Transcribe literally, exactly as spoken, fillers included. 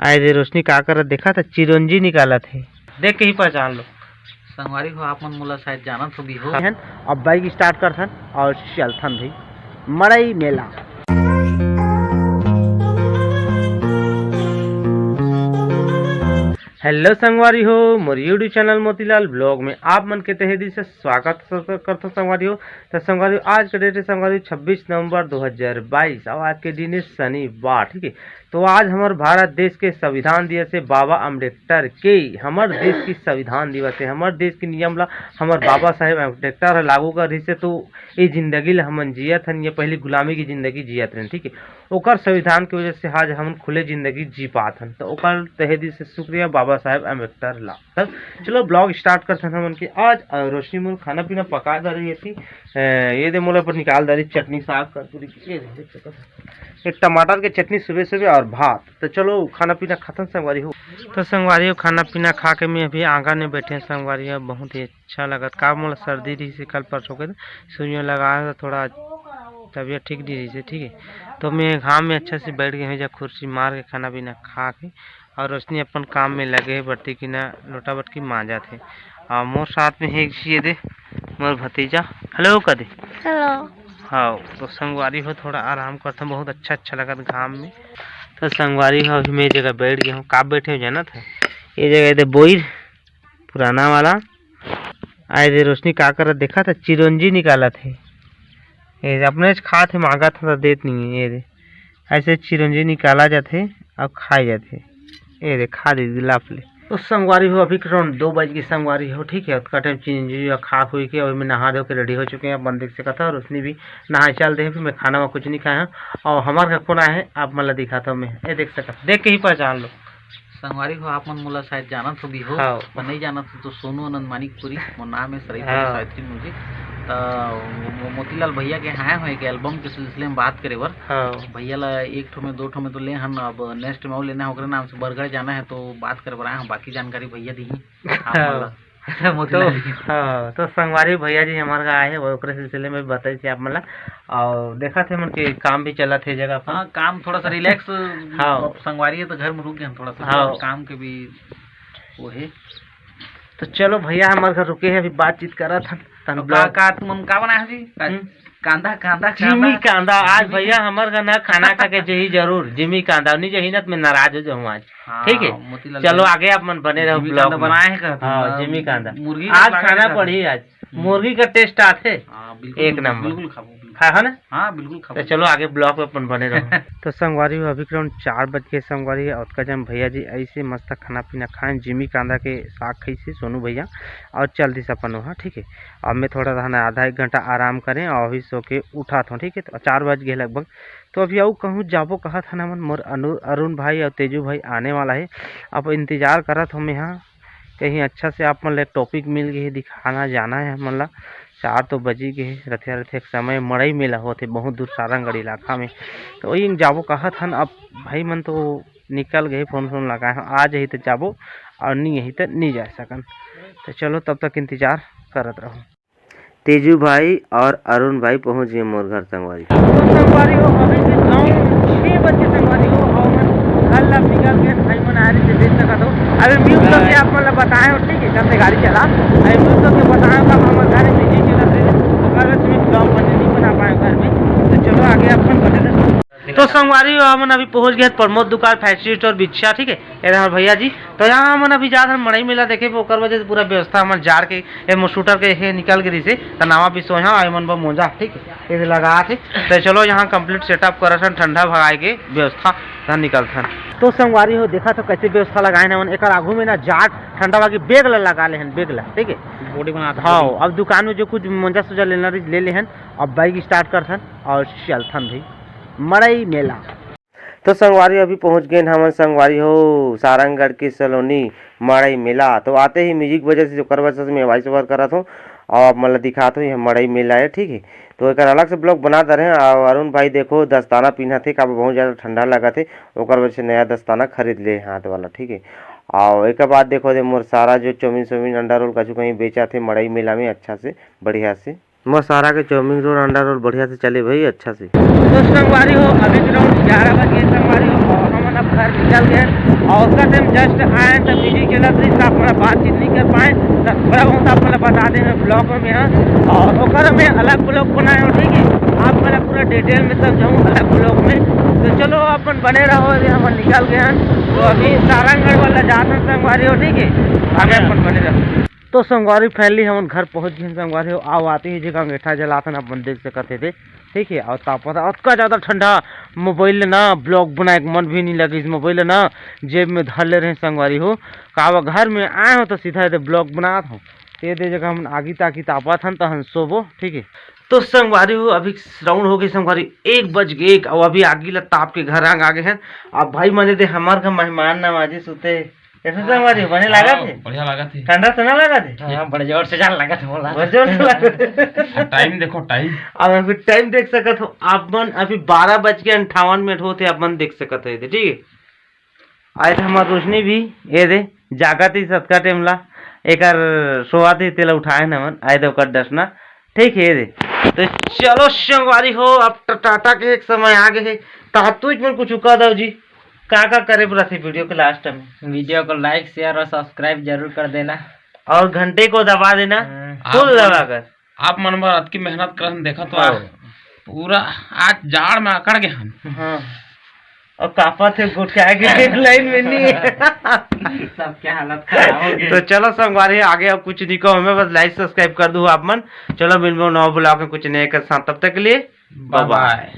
आए दे रोशनी का करत देखा था, चिरंजी निकालत हे। देख के ही पहचान लो। संगवारी हो, आप मन मोला शायद जानत होगी हो। हन, अब बाइक स्टार्ट करथन और चलथन भाई मड़ई मेला। हेलो संगवारी हो, मोर YouTube चैनल मोतीलाल ब्लॉग में आप मन के तहे दिल से स्वागत करथों संगवारी हो। तो संगवारी हो, आज के डेट है संगवारी हो छब्बीस नवंबर दो हज़ार बाईस और आज के दिन है शनिवार, ठीक है। तो आज हमर भारत देश के संविधान दिवस है बाबा अम्बेडकर के। हमर देश की संविधान दिवस है, हमर देश के नियम ला हमर बाबा साहेब अम्बेडकर ह लागू कर रहिस हे, तो ये जिंदगी ला हमन जियत हन, ये पहली गुलामी की जिंदगी जियत रहन, ठीक है। ओकर संविधान की वजह से आज हमन खुले जिंदगी जी पात हन, तो ओकर तहे दिल से शुक्रिया बाबा साहेब अम्बेडकर ला। तब चलो ब्लॉग स्टार्ट करथन हमन के आज। और रोशनी मोर खाना पीना पका डारी थी, ए, ये दे मोला पर निकाल डारी चटनी साग कर पूरी, ये दे, देख सकत हन। एक टमाटर के चटनी सुबह सुबह और भात। तो चलो खाना पीना खाथन संगवारी हो। तो संगवारी हो, खाना पीना खा के मैं अभी आंगन में बैठे हन संगवारी हो, बहुत ही अच्छा लगत। का मोला सर्दी रही से कल परसों के सुइयों लगाए तो थोड़ा तबीयत ठीक नहीं रही से, ठीक है। तो मैं घाम में अच्छा से बैठ गए हूँ जा कुर्सी मार के खाना पीना खा के, और रोशनी अपन काम में लगे है, बर्ती की ना लोटा बटकी मांजत है। और मोर साथ में है एक ये दे मोर भतीजा। हेलो कर दे। हेलो। हाँ, तो संगवारी हो थोड़ा आराम करथन, बहुत अच्छा अच्छा लगत घाम में। तो संगवारी हो, अभी मैं जगह बैठ गया हूँ। का बैठे हो जानत है? ये जगह ये दे बोइर पुराना वाला। आए दे रोशनी का करत देखा था, चिरंजी निकालत है। ये अपने खात है, मांगत है तो देत नहीं है। ये दे ऐसे चिरंजी निकाला जाथे और खाए जाथे। ए रे, खा दे लाप ले। तो संगवारी हो, अभी के round दो बज के संगवारी हो, ठीक है। उतका टाइम चिरंजी और खा हुई के अभी मैं नहा धो के रेडी हो चुके हैं। अपन देख सकत हो, रोशनी भी नहाए चल दे, फिर मैं खाना में कुछ नहीं खाया हूँ। और हमारे घर कौन आए हैं, आप मन ला दिखाता हूँ मैं। ये देख सकत, देख के ही पहचान लो। संगवारी हो, आप मन मोला शायद जानत होगी हो, हाँ। पर नहीं जानत हो तो सोनू आनंद मानिकपुरी, मोर नाम है सरई हाँ। सावित्री मुंजी। त मो-, मोतीलाल भैया के आए हो एक एल्बम के सिलसिले में बात करे बर। हाँ। भैया ला एक ठो में दो ठो में तो ले हन, अब नेक्स्ट में और लेना है, ओकरे नाम से बरगढ़ जाना है, तो बात करे बर आए हो, बाकी जानकारी भैया दी ही आप मन ला। हाँ। मोतीलाल तो, जी। हाँ, तो संगवारी भैया जी हमारे का आए हैं, वो ओकरे सिलसिले में बताई थी आप मन ला। और देखा थे मन के काम भी चला थे जगह पर। हाँ, काम थोड़ा सा रिलैक्स। हाँ। अब संगवारी है तो घर में रुक गए हम थोड़ा सा, हाँ। काम के भी वो है। तो चलो भैया, हमारे घर रुके हैं, अभी बातचीत करा था। तन तो का, ब्लॉग का तुम हम का बनाए हो जी? का-, हम्म। कांदा, कांदा, जिमी कांदा। कांदा, आज जिमी भैया हमारे घर ना खाना खा के जही जरूर, जिमी कांदा, नहीं जही ना तो मैं नाराज हो जाऊँ आज। हाँ, ठीक है? मोतीलाल चलो जी। आगे आप मन बने रहो जिमी ब्लॉग कांदा में। बनाए हैं का तुम? हाँ, ना, जिमी कांदा। मुर्गी आज का खाना खाए पड़ी आज। हम्म। मुर्गी का टेस्ट आथे। हाँ, बिल्कुल, एक बिल्कुल, नंबर। बिल्कुल खाबो, बिल्कुल। खा, है ना? हाँ, बिल्कुल खाबो। तो चलो आगे ब्लॉग में अपन बने रहो। तो संगवारी हो, अभी के round चार बज के संगवारी है, अतका जन भैया जी ऐसे मस्त खाना पीना खाएं, जिमी कांदा के साग खाइसे सोनू भैया, और चल दिस अपन वहाँ, ठीक है। अब मैं थोड़ा रहना आधा एक घंटा आराम करें और अभी सो के उठात हूँ, ठीक है। तो चार बज गए लगभग, तो अभी अउ कहूँ जाबो कहत हन हमन, मोर अनु-, अरुण भाई और तेजू भाई आने वाला है। अब इंतजार करत हूँ मैं यहाँ, कहीं अच्छा से आप मन ला एक टॉपिक मिल गए, दिखाना जाना है हमन ला। चार तो बजी गए, रथिया रथिया के समय मड़ई मेला होत है बहुत दूर सारंगढ़ इलाका में, तो वही जाबो कहत हन। अब भाई मन तो निकल गए, फोन फोन लगाए हन, आ जाही तो जाबो और नहीं यही तो नहीं जा सकन। तो चलो तब तक इंतजार करत रहो। तेजू भाई और अरुण भाई पहुंच गए मोर घर संगवारी। तो संगवारी हो, अभी के गाँव छह बज के संगवारी हो, और मन घर ला निकल के भाई मन आ रही से देख सकत हो। अभी म्यूट करके आप मन ला बताए हो, ठीक है, कैसे गाड़ी चला। अभी म्यूट करके बताए हो, तब हमर घर में जी चलत रहे, ओकर वजह से मैं ब्लॉग बने नहीं बना पाए घर में। तो चलो आगे अपन बने रहते। तो संगवारी हो, हमन अभी पहुंच गए प्रमोद दुकान फैंसी स्टोर बिछिया, ठीक है, ये रहे भैया जी। तो यहाँ हमन अभी जात हन मड़ई मेला देखे, ओकर वजह से पूरा व्यवस्था हमन जाड़ के ए मोर स्कूटर के हे निकल गे रिसे, त नवा बिसोय हंव, एमन बर मोजा, ठीक है, ये लगा थे। तो चलो यहाँ complete setup करत हन, ठंडा भगाए के व्यवस्था, तहन निकलथन। तो संगवारी हो, देखा तो कैसे व्यवस्था लगाए हन एमन, एकर आगू में ना जाट ठंडा भागी बैग ला लगा ले हन, बैग ला, ठीक है। बॉडी बनात हाँ, बॉडी। अब दुकान में जो कुछ मोजा सोजा लेना रही, ले ले हन। अब बाइक स्टार्ट करथन और चलथन भाई मड़ई मेला। तो संगवारी अभी पहुंच गए हमन संगवारी हो सारंगढ़ के सलोनी मड़ई मेला। तो आते ही म्यूजिक बजे से ओकर वजह से मैं वॉइस ओवर करत हूँ और आप मन ला दिखात हूँ, यह मड़ई मेला है, ठीक है। तो एक अलग से ब्लॉग बना दे रहे हैं। और अरुण भाई देखो दस्ताना पहना थे, काबर बहुत ज़्यादा ठंडा लगा थे, ओकर वजह से नया दस्ताना खरीद ले हाथ वाला, ठीक है। और एक बाद देखो दे मोर सारा जो चाउमीन सोमिन अंडा रोल कछु कहीं बेचा थे मड़ई मेला में अच्छा से बढ़िया से। मोर सारा के चाउमीन रोल, अंडा रोल बढ़िया से चले भाई, अच्छा से। तो संगवारी हो, अभी के राउंड ग्यारह बज गए संगवारी हो, और हम अब घर निकल गए और ओकर से हम just आए तो बिजी चलत रही, तो आप थोड़ा बातचीत नहीं कर पाए। तो थोड़ा बहुत आप मतलब बता दें ब्लॉग में यहाँ, और ओकर में अलग ब्लॉग बनाए हो, ठीक है। आप मतलब पूरा डिटेल में सब जाऊँ अलग ब्लॉग में। तो चलो अपन बने रहो, अभी हम निकल गए हैं। तो अभी सारंगढ़ वाला जात हैं संगवारी हो, ठीक है। आगे अपन बने रहो। तो संगवारी फाइनली हमन घर पहुँच गए संगवारी हो। आओ आते ही जगह अंगीठा जलात हन, अपन देख सकत हे दे, ठीक है। और तापत हे, अतका ज़्यादा ठंडा, मोबाइल ले ना ब्लॉग बनाए के मन भी नहीं लगिस, मोबाइल ले ना जेब में धर ले रहे संगवारी हो। काबर घर में आए हो तो सीधा एदे ब्लॉग बनात हो। तो एदे जगह हमन आगी ताकी तापत हन, तो हम सोबो, ठीक है। तो संगवारी हो, अभी राउंड हो गई संगवारी, एक बज गए एक, और अभी आगी ला ताप के घर आग आ गए हैं। अब भाई मने दे हमार का मेहमान नवाजी सुते, कैसे संगवारी हो, बने लागत हे? बढ़िया लागत हे। ठंडा तो ना लागत हे? हाँ, बड़े जोर से जान लागत हे मोला। बड़े जोर से लागत हे। टाइम देखो, टाइम। अब अभी टाइम देख सकत हो आप मन, अभी बारह बज के अंठावन मिनट होते, आप मन देख सकत हो एदे, ठीक है। आए थे हमार रोशनी भी, एदे जागत ही सतका टाइम ला, एकर सोवत ही तेला उठाए न हमन, आए दे ओकर डसना, ठीक है एदे। तो चलो संगवारी हो, अब ट-, टाटा के एक समय आ गए है, तातुज मन कुछ कह दो जी, का का करे बर रथे वीडियो के लास्ट में? वीडियो को लाइक, शेयर और सब्सक्राइब जरूर कर देना। और घंटे को दबा देना, हाँ। फुल आप मन दबा कर। आप मन बर अतकी मेहनत करन, देखा तो हाँ। आ, पूरा आज जाड़ में अकड़ गए हन। हाँ। और कापत हे, गोठिया के लाइन में नहीं है। सबके हालत खराब हो गई। तो चलो संगवारी, आगे अब कुछ नहीं कहो हमें, बस लाइक सब्सक्राइब कर दो आप मन। चलो मिलबो नवा ब्लॉग में कुछ नए के साथ, तब तक के लिए बाय बाय। बाय।